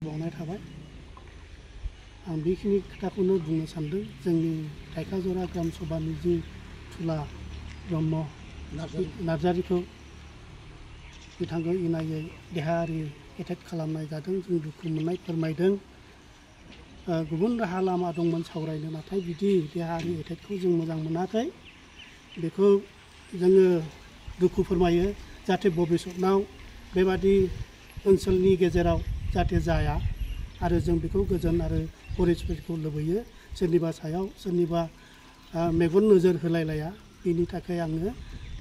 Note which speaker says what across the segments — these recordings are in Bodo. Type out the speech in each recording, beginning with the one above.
Speaker 1: बावनाय थाबाय आं बेखिनि खोथाखौनो बुंनो सानदों जोंनि थाइखाजरा ग्राम सभानि जि थुला ब्रह्म नार्जारिखौ बिथांखौ इनायै देहायारि एटेक खालामनाय जादों जों दुखु मोननाय फोरमायदों गुबुन राहा लामा दंमोन सावरायनो नाथाय बिदि देहायारि एटेकखौ जों मोजां मोनाखै बेखौ जोङो दुखु फोरमायो जाहाथे भबिष्यतनाव बेबादि ओनसोलनि गेजेराव जाहाथे जाया आरो जों बेखौ गोजोन आरो परिस्थितिखौ लुबैयो सोरनिबा सायाव सोरनिबा मेगन नोजोर होलायलाया बेनि थाखाय आङो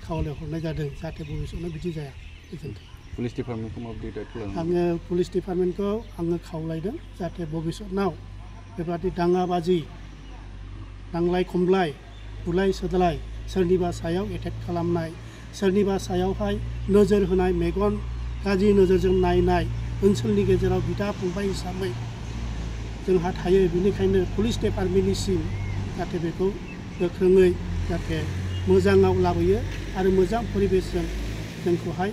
Speaker 1: खावलायहरनाय जादों जाहाथे भबिष्यतनाव बिदि जाया गोजोन्थों
Speaker 2: पुलिस डिपार्टमेन्टखौ माबायदि दायथ' लादों
Speaker 1: आङो पुलिस डिपार्टमेन्टखौ आङो खावलायदों जाहाथे भबिष्यतनाव बेबादि दाङाबाजि नांलाय खमलाय बुलाय सोलाय सोरनिबा सायाव एटेक खालामनाय सोरनिबा सायावहाय नोजोर होनाय मेगन गाज्रि नोजोरजों नायनाय ओनसोलनि गेजेराव बिदा फंबाय हिसाबै जोंहा थायो बेनिखायनो पुलिस डिपार्टमेन्टनिसिम जाहाथे बेखौ गोख्रोङै जाहाथे मोजाङाव लाबोयो आरो मोजां परिबेसजों जोंखौहाय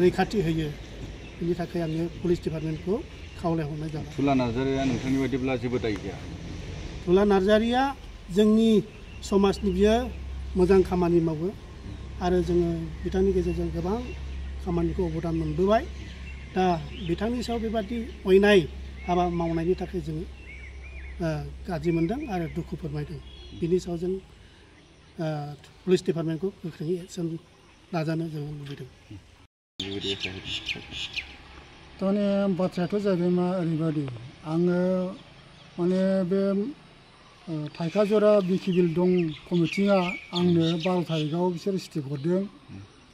Speaker 1: रैखाथि होयो बेनि थाखाय आङो पुलिस डिपार्टमेन्टखौ खावलायहरनाय जाबाय
Speaker 2: थुला नार्जारिया नोंथांनि बायदिब्ला जेबो दाय गैया
Speaker 1: थुला नार्जारिया जोंनि समाजनि बियो मोजां खामानि मावो आरो जोङो बिथांनि गेजेरजों गोबां खामानिखौ अबदान मोनबोबाय दा बिथांनि सायाव बेबादि अयनाय हाबा मावनायनि थाखाय जोङो गाज्रि मोनदों आरो दुखु फोरमायदों बिनि सायाव जों पुलिस डिपार्टमेन्टखौ गोख्रोङै एक्सन लाजानो जों लुबैदों
Speaker 3: तारमाने बाथ्रायाथ' जाहैबाय मा ओरैबायदि आङो माने बे थाइखाजरा बिकिबिल दं कमिटिया आंनो 12 तारिखआव बिसोर स्टिक हरदों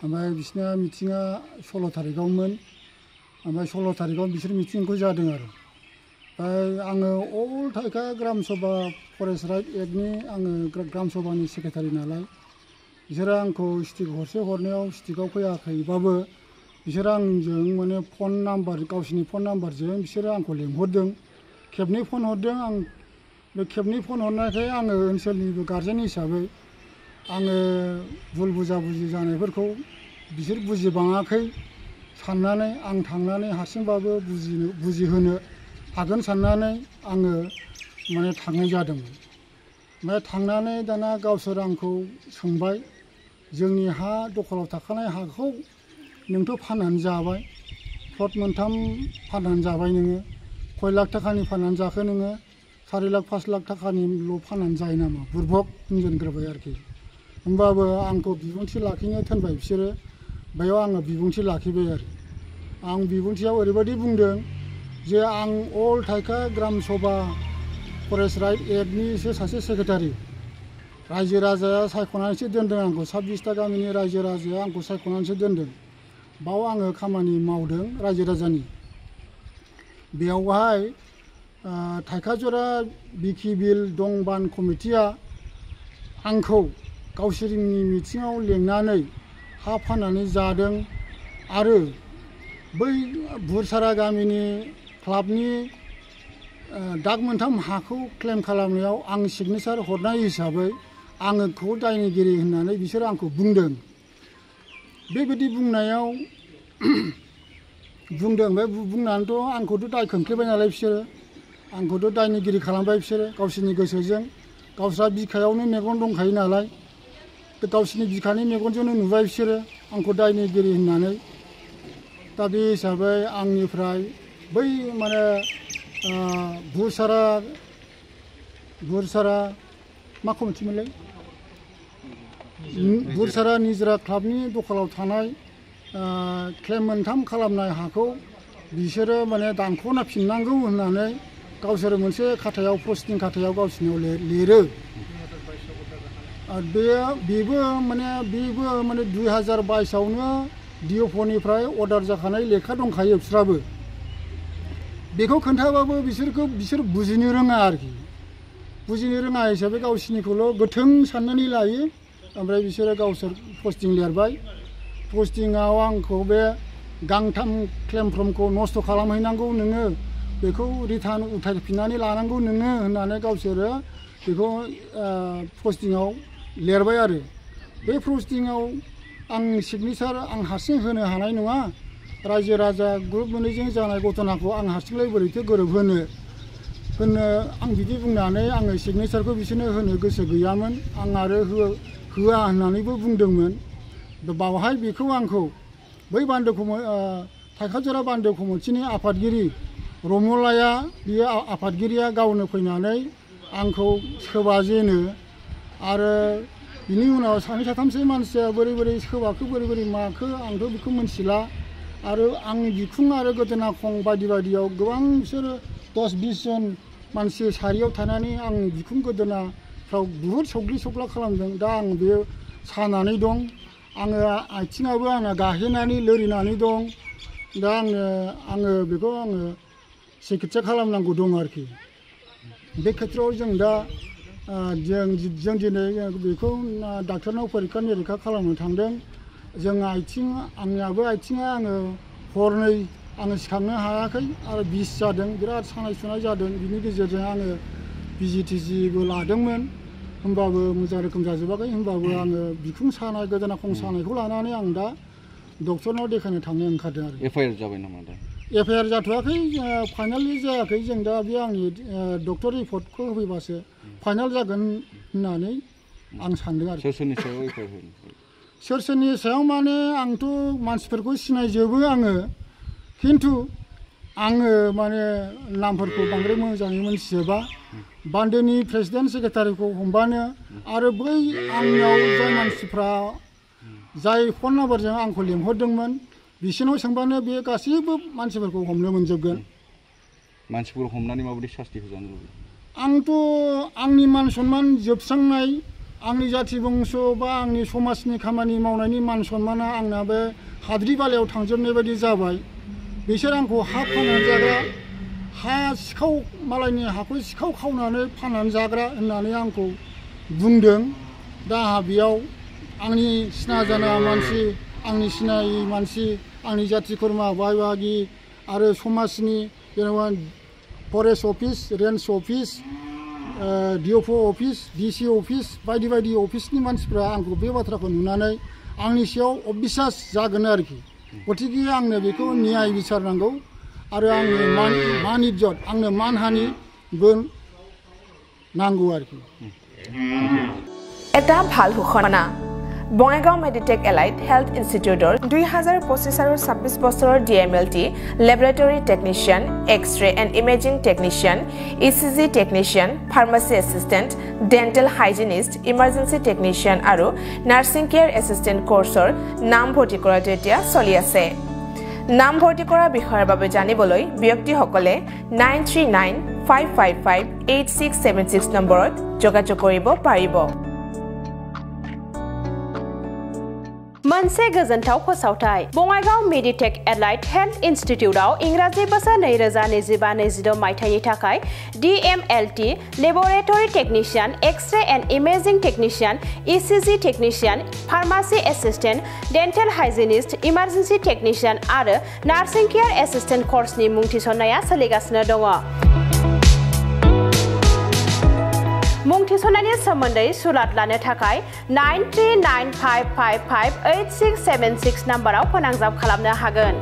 Speaker 3: ओमफ्राय बिसोरना मिटिङा 16 तारिखआवमोन ओमफ्राय 16 तारिखआव बिसोर मिटिंखौ जादों आरो ओमफ्राय आङो अल थाइखा ग्राम सभा फरेस्ट राइट एक्टनि आङो ग्राम सभानि सेक्रेटारि नालाय बिसोरो आंखौ स्टिक हरसे हरनायाव स्टिकआव फैयाखैबाबो बिसोरो आंजों माने फन नाम्बार गावसिनि फन नाम्बारजों बिसोरो आंखौ लेंहरदों खेबनै फन हरदों आं बे खेबनै फन हरनायखाय आङो ओनसोलनिबो गारजेन हिसाबै आङो भुल बुजाबुजि जानायफोरखौ बिसोर बुजिबाङाखै साननानै आं थांनानै हारसिंबाबो बुजिहोनो हागोन साननानै आङो माने थांनाय जादोंमोन ओमफ्राय थांनानै दाना गावसोर आंखौ सोंबाय जोंनि हा दखलाव थाखानाय हाखौ नोंथ' फाननानै जाबाय प्लट 3 फाननानै जाबाय नोङो कय लाख थाखानि फाननानै जाखो नोङो 4 लाख 5 लाख थाखानिल' फाननानै जायो नामा बुरबक होनजेनग्रोबाय आरोखि होमबाबो आंखौ बिबुंथि लाखिनो थिनबाय बिसोरो बेयाव आङो बिबुंथि लाखिबाय आरो आं बिबुंथियाव ओरैबायदि बुंदों जे आं अल थाइखा ग्राम सभा फरेस्ट राइट एक्टनिसो सासे सेक्रेटारि रायजो राजाया सायख'नानैसो दोनदों आंखौ 26टा गामिनि रायजो राजाया आंखौ सायख'नानैसो दोनदों बाव आङो खामानि मावदों रायजो राजानि बेयावहाय थाइखाजरा बिकिबिल दंबान कमिटिया आंखौ गावसोरनि मिटिङाव लेंनानै हा फाननानै जादों आरो बै बुरसारा गामिनि क्लाबनि दाग 3 हाखौ क्लेम खालामनायाव आं सिगनेचार हरनाय हिसाबै आंखौ दायनिगिरि होननानै बिसोर आंखौ बुंदों बेबायदि बुंनायाव बुंदों ओमफ्राय बुंनानैथ' आंखौथ' दाय खोख्लैबाय नालाय बिसोरो आंखौथ' दायनिगिरि खालामबाय बिसोरो गावसोरनि गोसोजों गावस्रा बिखायावनो मेगन दंखायो नालाय बे गावसोरनि बिखानि मेगनजोंनो नुबाय बिसोरो आंखौ दायनिगिरि होननानै दा बे हिसाबै आंनिफ्राय बै माने बुरसारा मा कमिटिमोनलाय बुरसारा निजरा क्लाबनि दखलाव थानाय क्लेम 3 खालामनाय हाखौ बिसोरो माने दानख'ना फिननांगौ होननानै गावसोर मोनसे खाथायाव पस्टिं खाथायाव गावसिनियाव लिरो बेबो माने 2022आवनो डिअफनिफ्राय अर्डार जाखानाय लेखा दंखायो बिस्राबो बेखौ खोन्थाबाबो बिसोर बुजिनो रोङा आरोखि बुजिनो रोङा हिसाबै गावसिनिखौल' गोथों साननानै लायो ओमफ्राय बिसोरो गावसोर पस्टिं लिरबाय पस्टिंआव आंखौ बे गांथाम क्लेम फर्मखौ नस्थ' खालामहैनांगौ नोङो बेखौ रिटार्न उथायफिननानै लानांगौ नोङो होननानै गावसोरो बेखौ पस्टिंआव लिरबाय आरो बे पस्टिंआव आं सिगनेचार आं हारसिं होनो हानाय नङा रायजो राजा ग्रुप मोननैजों जानाय घटनाखौ आं हारसिंलाय बोरैथो गोरोबहोनो आं बिदि बुंनानै आङो सिगनेचारखौ बिसोरनो होनो गोसो गैयामोन आं आरो होआ होननानैबो बुंदोंमोन बावहाय बेखौ आंखौ बै थाइखाजरा बान्दो कमिटिनि आफादगिरि रमलाया बियो आफादगिरिया गावनो फैनानै आंखौ सोबाजेनो आरो बिनि उनाव सानै साथामसो मानसिया बोरै बोरै सोबाखो बोरै बोरै माखो आंथ' बेखौ मिथिला आरो आंनि बिखुं आरो गोदोना खं बायदि बायदियाव गोबां बिसोरो 10-20 जन मानसि सारियाव थानानै आंनि बिखुं गोदोनाफ्राव बुहुद सौग्लि सौग्ला खालामदों दा आं बे सानानै दं आथिङाबो आंना गाहेनानै लोरिनानै दं दा आङो बेखौ सिकित्सा खालामनांगौ दं आरोखि बे खेथ्रआव जों दा जों दिनै बेखौ डाक्टारनाव परिखा निरिखा खालामनो थांदों जों आंनियाबो आथिङा आङो हरनै आङो सिखारनो हायाखै आरो बिस जादों बिराद सानाय सुनाय जादों बिनि गेजेरजों आङो बिजि टिजिबो लादोंमोन होमबाबो मोजां रोखोम जाजोबाखै होमबाबो आङो बिखुं सानाय गोदोना खं सानायखौ लानानै आं दा डक्टरनाव देखायनो थांनो ओंखारदों आरो
Speaker 2: एफआइआर जाबाय नामा दा
Speaker 3: एफआइआर जाथ'वाखै फाइनालि जायाखै जों दा बे आंनि डक्टर रिपर्टखौ होफैबासो फाइनाल जागोन होननानै आं सानदों आरो
Speaker 2: सोरनि सायाव एफआइआर होनो
Speaker 3: सोरनि सायाव माने आंथ' मानसिफोरखौ सिनायजोबो आङो खिन्थु आङो माने नामफोरखौ बांद्राय मोजाङै मोनथिजोबा बान्दोनि प्रेसिडेन्ट सेक्रेटारिखौ हमबानो आरो बै आंनियाव जाय मानसिफ्रा जाय फन नाम्बारजों आंखौ लेंहरदोंमोन बिसोरनाव सोंबानो बे गासैबो मानसिफोरखौ हमनो मोनजोबगोन
Speaker 2: मानसिफोरखौ हमनानै माबायदि सास्ति होजानो लुबैयो
Speaker 3: आंथ' आंनि मान सन्मान जोबस्रांनाय आंनि जाथि बंस' बा आंनि समाजनि खामानि मावनायनि मान सन्माना आंना बे हाद्रि बालायाव थांजोबनाय बायदि जाबाय बिसोर आंखौ हा फाननानै जाग्रा हा सिखाव मालायनि हाखौ सिखाव खावनानै फाननानै जाग्रा होननानै आंखौ बुंदों दा आंहा बेयाव आंनि सिना जाना मानसि आंनि सिनायै मानसि आंनि जाथि खुरमा बाय बाहागि आरो समाजनि जेनेबा forest office range office DFO office DC office बायदि बायदि अफिसनि मानसिफ्रा आंखौ बे बाथ्राखौ नुनानै आंनि सायाव अबिसास जागोन आरोखि गथिखे आंनो बेखौ न्याय बिसार नांगौ आरो आंनो मान इज्जत आंनो मानहानिबो नांगौ आरोखि
Speaker 4: এটা ভাল ঘোষণা বঙাইগাঁও মেডিটেক এলাইট হেলথ ইনষ্টিটিউটৰ 2025 আৰু 26 বছৰৰ DMLT laboratory technician x-ray and imaging technician ECG technician pharmacy assistant dental hygienist emergency technician আৰু নাৰ্ছিং কেয়াৰ এছিষ্টেণ্ট কোৰ্চৰ নাম ভৰ্তি কৰাটো এতিয়া চলি আছে নাম ভৰ্তি কৰাৰ বিষয়ৰ বাবে জানিবলৈ ব্যক্তিসকলে 9395558676 নম্বৰত যোগাযোগ কৰিব পাৰিব मोनसे गोजोनथाव फोसावथाय बङाइगाव मेडिटेक एलाइट हेल्थ इन्स्टिट्यूटआव इंराजि बोसोर 2025-26 मायथाइनि थाखाय DMLT laboratory technician x-ray and imaging technician ECG technician pharmacy assistant dental hygienist emergency technician आरो नार्सिं केयर एसिस्टेंट कोर्सनि मुं थिसननाया सोलिगासिनो दङ मुं थिसननायनि सोमोन्दै सुलाद लानो थाखाय 9395558676 नाम्बाराव फोनांजाब खालामनो हागोन